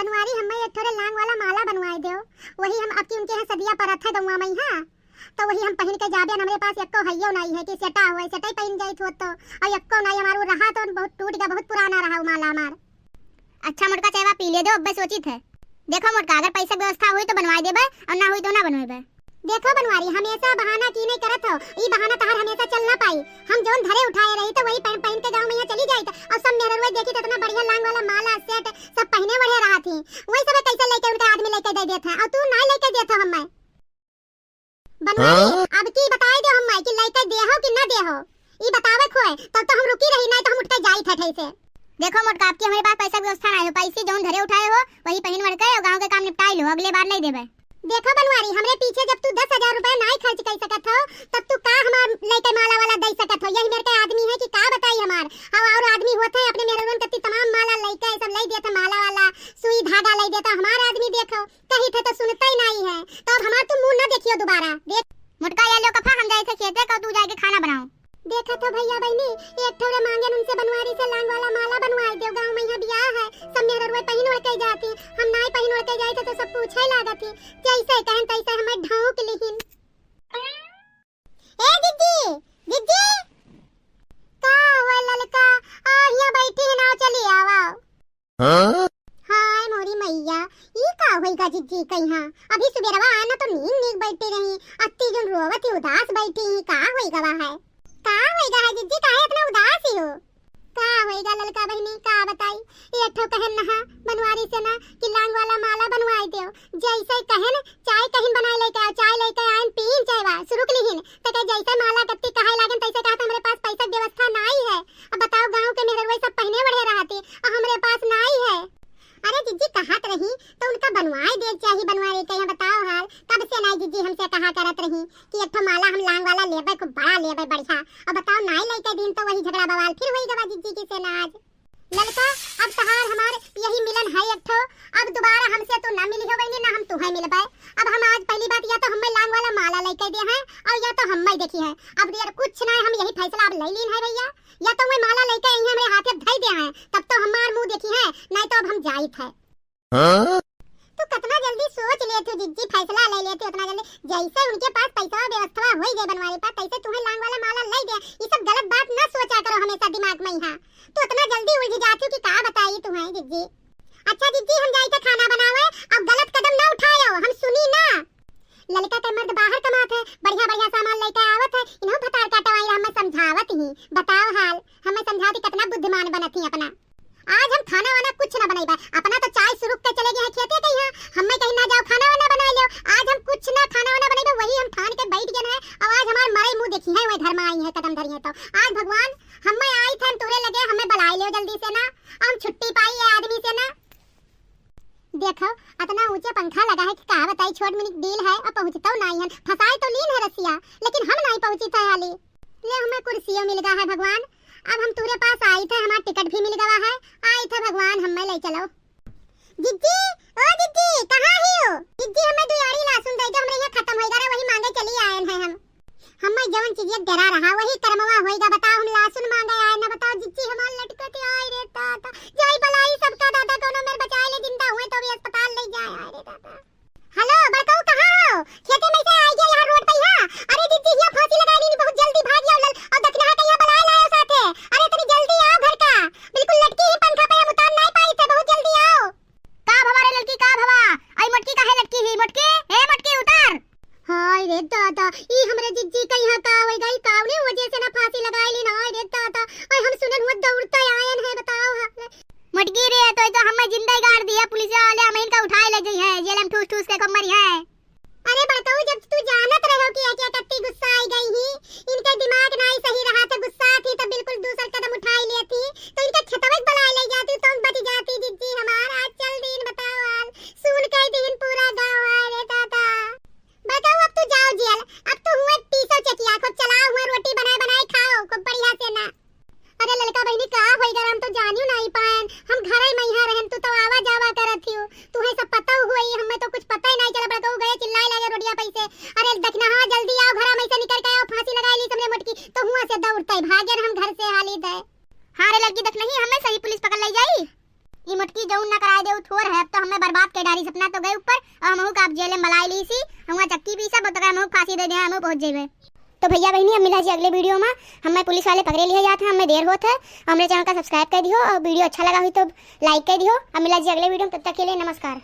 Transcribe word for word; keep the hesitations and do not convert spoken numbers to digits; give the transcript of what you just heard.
बनवारी, हम्मे एक ठोरे लांग वाला माला बनवाए देउ। वही हम अबकी उनके यहाँ सदिया परत है गौवा मइहाँ, तो वही हम पहिन के जाबे। हमरे पास एक्को हइयो नाहीं है कि सेटा होए, सेटइ पहिन जाइत होत तो, अउर एक्को नाहीं हमार, उ रहा तो बहुत टूट गवा, बहुत पुराना रहा उ माला हमार। अच्छा मोटका, चाय वा पी ले देउ, अब्बे सोचित है। देखो मोटका, अगर पैसा के व्यवस्था होई तो बनवाए देबे, अउर ना होई तो ना बनवाएबे। देखो बनवारी, हमेसा बहाना की नहीं करत हो, ई बहाना तहार हमेसा चल ना पाई। हम जौन धरे उठाए रही तो वही पहिन, पहिन के गाँव मइहाँ चली जाइत, अउर सब मेहररुए देखित तो इतना बढ़िया लांग वाला माला सेट सब पहिने बढ़िया रहत ही, वही सब कैसे लइके उनका आदमी लइके दे देत है, अउर तू ना लइके देत हो हम्मे। बनवारी, हाँ? अबकी बताए देउ हम्मे कि लइके देहो कि ना देहो, ई बतावे खोए, तब तो हम रुकी रही, नाहीं तो हम उठ के जाइत है ठे से। देखो मोटका, अबकी हमरे पास पैसा के व्यवस्था नाहीं हो, पैसे जौन धरे उठाए हो, वही पहिन ओढ़ के अउर गाँव के काम निपटाई लो, अगले बार लइ देबे। देखो बनवारी, हमरे पीछे जब तू दस हजार रुपया नाहीं खर्च कइ सकत हो, तब तू का हमार लइके माला वाला दइ सकत हो? यही मेर के आदमी है कि का बताई हमार। अउर, अउर आदमी होत है अपने मेहररुअन कत्ती तमाम माला लइके सब लइ देत है, माला वाला, सुई धागा लइ देत है। हमार आदमी देखो, कही थे तो सुनते ही नाहीं है, तो अब हमार तू मुँह न देखियो दोबारा। देख मोटका, ये लो कफा, हम जाइत है खेते का, तू जाइके खाना बनाओ। देखत हो भइया बहिनी, एक ठौरे मांगेन उनसे बनवारी से लांग वाला माला बनवाए देउ, गाँव मइहाँ बियाह है, सब मेहररुए पहिन ओढ़ के जाती, हम नाहीं पहिन ओढ़ के जाइत है तो सब पूछे लागत ही, जैसे कहन तैसे हमें ढौंक लिहिन। ए जिज्जी, जिज्जी, का हुआ ललका? आ, हियाँ बैठी है ना, चली आवा। हाँ? हाय मोरी मइया, ई का होइगा जिज्जी कइहाँ? अभी सुबेरवा आए ना तो नीक नीक बैठी रही, अत्ती जन रोवत ही उदास बैठी ही, का होइगा है? का होइगा है जिज्जी, काहे इतना उदास ही हो? का होइगा ललका बहिनी, का बताई, एक ठो कहन नहा बनवारी से ना कि लांग वाला माला बनवाए देउ, जैसे कहन चाय कहिन बनाए लइके आओ, चाय लइके आइन, पीन चाय वा, सुरुक लिहिन, त कहे जैसे माला कत्ती कहाए लागेन, तैसे कहत हमरे पास पैसा के व्यवस्था नाहीं है। अब बताओ, गाँव के मेहररुए सब पहिने ओढ़े रहती, अउर हमरे पास नाहीं है। अरे जिज्जी कहत रही, तो उनका बनवाए दे चाही, बनवाए के यहाँ बताओ हाल, तब से नाहीं जिज्जी हमसे कहा करत रही कि एक ठो माला हम लांग वाला लेबे, खूब बड़ा लेबे, बढ़िया। अब बताओ, नाहीं लइके दिन तो वही झगड़ा बवाल फिर होई गवा जिज्जी की से ना आज। ललका, अब तहार हमार यही मिलन है एक ठो, अब दोबारा हमसे तू ना मिली हो बहिनी, ना हम तुहे मिलबे। अब हम आज पहली बात या तो हमें लांग वाला माला लइके दे हैं अउर या तो हमें देखी है। अब यार कुछ ना है, हम यही फैसला अब लइ लीन है भइया, या तो वही माला लइके आई है हमरे हाथे धई दे हैं, तब तो हमार मुँह देखी है, नाहीं तो अब हम जाइत है। हाँ? तू कतना जल्दी सोच लेत हो जिज्जी, फैसला लइ लेत हो उतना जल्दी। जैसे उनके पास पैसा व्यवस्था होई गए बनवारी पर, तैसे तुहे लांग वाला माला लइ दे। ई सब गलत बात ना सोचा करो हमेसा दिमाग मइहाँ। तू इतना जल्दी उलझ जाती हो कि का बताई तुहे जिज्जी। अच्छा जिज्जी, हम जाइत है खाना बनावे, अब गलत कदम ना उठायो, हम सुनी ना। ललका के मर्द बाहर कमात है, बढ़िया बढ़िया सामान लइके आवत है, इन्हों भतार काटवाई, हमें समझावत ही, बताओ हाल, हमें समझावत ही, कतना बुद्धिमान बनत ही अपना। आज हम खाना वाना कुछ ना बनइबे, अपना तो चाय सुरुक के चले गए हैं खेते कइहाँ, हमें कहीं ना जाओ खाना वाना बनाए लेव। आज हम कुछ ना खाना वाना बनइबे, वही हम ठान के बैठ गए हैं। अब आज हमार मरई मुँह देखी है, वही घर में आई है, कदम धरी है तो आज भगवान हमें आई थे, हम तोरे लगे, हमें बुलाए लेव जल्दी से ना, हम छुट्टी पाई है आदमी से ना। देखो, अतना ऊँचे पंखा लगा है कि का बताई, छोट मिनिक डील है, अब पहुँचतौ नाहीं हन, फंसाए तो लीन है रसिया, लेकिन हम नाहीं पहुँची थे हाली। ले, हमें कुर्सियो मिल गवा है भगवान, अब हम तोरे पास आई थे, हमार टिकट भी मिल गवा है, आई थे भगवान, हमें लइ चलो। जिज्जी, ओ जिज्जी, कहाँ ही हो? जिज्जी, हमें दुइ आड़ी लहसुन दे दो, हमरे यहाँ खतम होइगा रे, वही मांगे चली आयन है हम। हम्मे जवन चीजिया डेरा रहा, वही करमवा होइगा। बताओ, हम लहसुन मांगे आए ना, बताओ जिज्जी, हमार लटकत है, आय रे दादा, जाई बलाई सबका दादा, कौनो मेर बचाए ले, जिंदा हुए तो भी अस्पताल ले जाए, आय रे दादा। हेलो, बड़काऊ, कहाँ हो? खेते में से आई गया यहाँ रोड पे, यहाँ। अरे जिज्जी, यहाँ फांसी लगा ली, बहुत जल्दी भाग जाओ, लल, और दक्षिणा के यहाँ बुलाए लाओ साथे। अरे, इतनी जल्दी आओ घर का, बिल्कुल लटकी ही पंखा पे, हम उतार नहीं पाई थे, बहुत जल्दी आओ। का भवा रे लड़की, का भवा? आई मोटकी काहे लटकी ही? मोटकी, ए मोटकी, उतार। हाय रे दादा, ई हमरे जिज्जी के यहाँ का होई गई? कावने वजह से ना फांसी लगाई ली ना? हाय रे दादा, आई हम सुनन हुआ दौड़ते आयन है, बताओ हाल। मोटकी रे, तो, तो हमें जिंदा गाड़ दिया, आपके डारी सपना तो गए ऊपर, और हमहू का आप जेल में बलाई ली सी, हम चक्की पीसब, तो का हमहू फांसी दे दे, हमहू पहुँच जेबे। तो भैया बहिनी, अब मिला जी अगले वीडियो में। हमें पुलिस वाले पकड़े लिए जात हैं, हमें देर होत है। हमरे चैनल का सब्सक्राइब कर दियो और वीडियो अच्छा लगा हुई तो लाइक कर दियो। अब मिला जी अगले वीडियो में, तब तक के लिए नमस्कार।